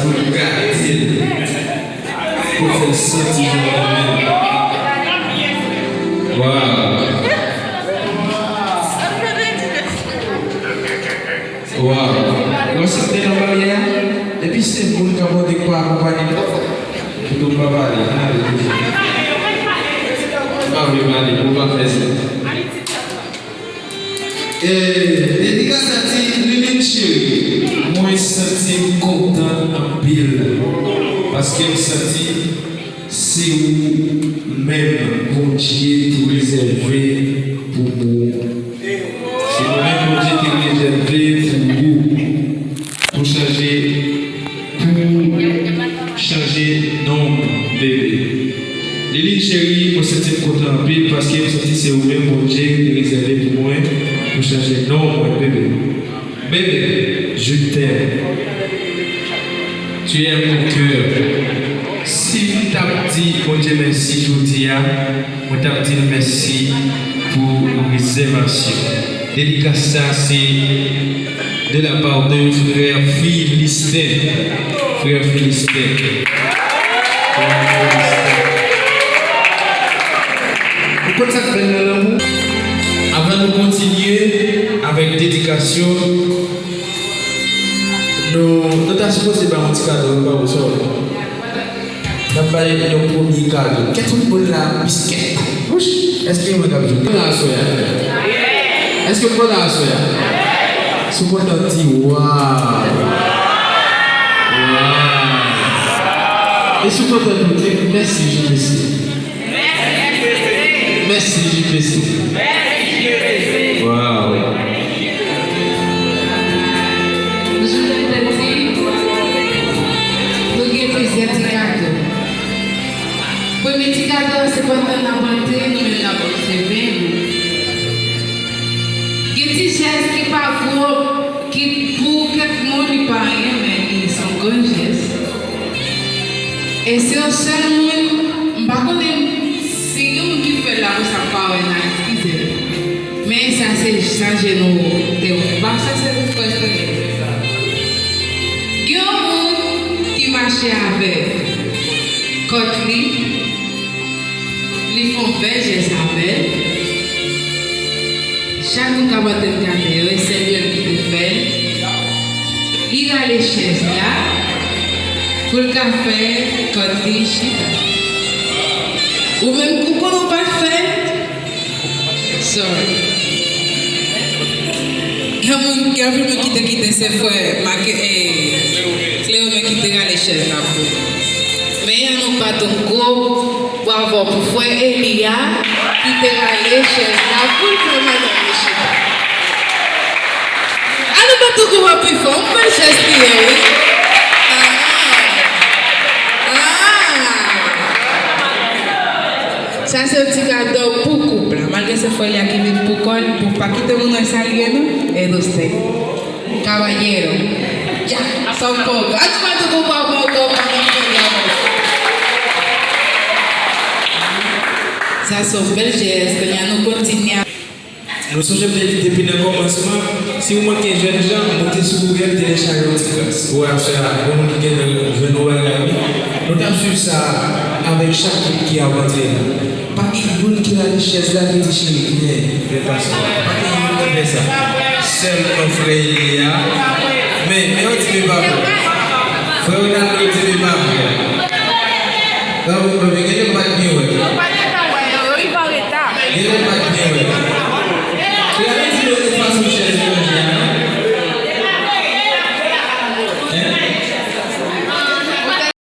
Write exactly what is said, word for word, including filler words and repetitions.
Pou l gade l. Pou l fè l santi jan l renmen l. Waw. Waw. Ou wè sa k te nan baryè a? Epi se moun k ap monte k pa akonpaye l. Kite w pa pale. Ann ale toujou. Ou pa vle pale, ou pa fè sa. E, dedikas la di, Liline cheri, mwen santi m kontan anpil, paske m santi se ou menm Bondye te rezève pou mwen. Se ou menm Bondye te rezève pou ou. Pou chanje, pou chanje non m, bebe. Liline cheri, mwen santi m kontan anpil paske m santi se ou menm Bondye te rezève pou mwen pou chanje non mwen, bebe. Bebe, je t'aime. Tu es mon cœur. Si m t ap di Bondye mèsi jodi a, mwen t ap di l mèsi pou rezèvasyon. Dedikas sa se de la part de frè Philistin. Frè Philistin. Frè Philistin. Ou konn sa k bèl nan lanmou? Avan nou kontinye avèk dedikasyon, nou, nou ta sipoze bay yon ti kado, nou pa wè sa. N ap bay yon premye kado. Kèt tout moun la, biskèt. Wouch! Èske mwen k ap jwe? Mwen la aswè a. Èske mwen la aswè a? Si w kontan, di waw. Waw. E si w kontan, di mèsi, Jezi. Mèsi, J P C. Waw. Jan m te di, nou gen plizyè ti kado. Premye ti kado a, se pandan n ap antre, nou menm n ap obsève nou. Gen ti jès ki pa gwo, ki pou kèk moun li pa anyen, men li se yon gran jès. E se yon sèl moun, m pa konnen si gen moun ki fè l la konsa m pa wè nan, eskize m. Men sa se sa je nou te wè. M pa sa se pou fè konnen. Gen yon moun ki mache avèk kòt li, li fè yon bèl jès avè l. Chak moun k ap antre nan kado yo, e sèl li menm ki te fè l. Li rale chèz la pou l ka fè kòt li chita. Ou menm, ou konnen w pa t fè l? Sorry. Gen moun, gen anpil moun ki te kite se frè Make, eh, Cléomen ki te rale chèz la pou li. Men ann nou bat yon gwo bwavo pou frè Eli a ki te rale chèz la pou l fè madanm li chita. Ann nou bat yon gwo bwavo pi fò, m wè jès li ye, wi. Ah. Ah. Sa se yon ti kado pou koup la. Malgre se frè li a ki vin pou kò l, pou pa kite moun wè sa l ye non. E doste. Caballero. Ya, sa w poko. Ann nou bat yon gwo bwavo ankò pou moun frè li a. Sa se yon bèl jès. Kounye a nou kontinye. Nou sonje m te di depi nan kòmansman, si w manke jènjan, moute sou Google, telechaje yon ti kras. Ou wè aswè a, gen moun ki gentan jwenn yon bagay, wi. Nou t ap swiv sa avèk chak koup ki ap antre la. Pa gen youn ki rale chèz la ki di cheri, vini, vin pase. Pa gen youn ki fè sa. Sèlman frè Eli a. Men, men yon ti men pa vre. Frè Ronaldo di men pa vre. Ban mwen, ban mwen, gen lè m pa t byen wè. Gen lè m pa t